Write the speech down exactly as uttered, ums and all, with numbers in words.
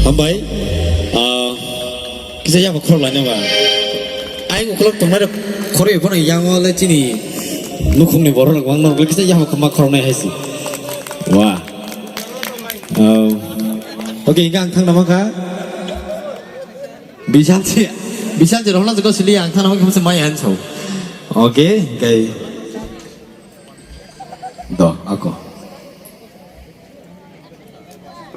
Hambai, ah, kisa yama khorok laina ba. Ayang ukolok tongnai rok khoroi bono yango le chini nukhungni borok rok wng norok le kisa yama khorma khoroknai hai si. Wah. Oh. Oke, hingke ang thangna mankha. Bisalchi, bisalchi rohna joko sili ang thangna mankha masa mai han sao. Oke, hingke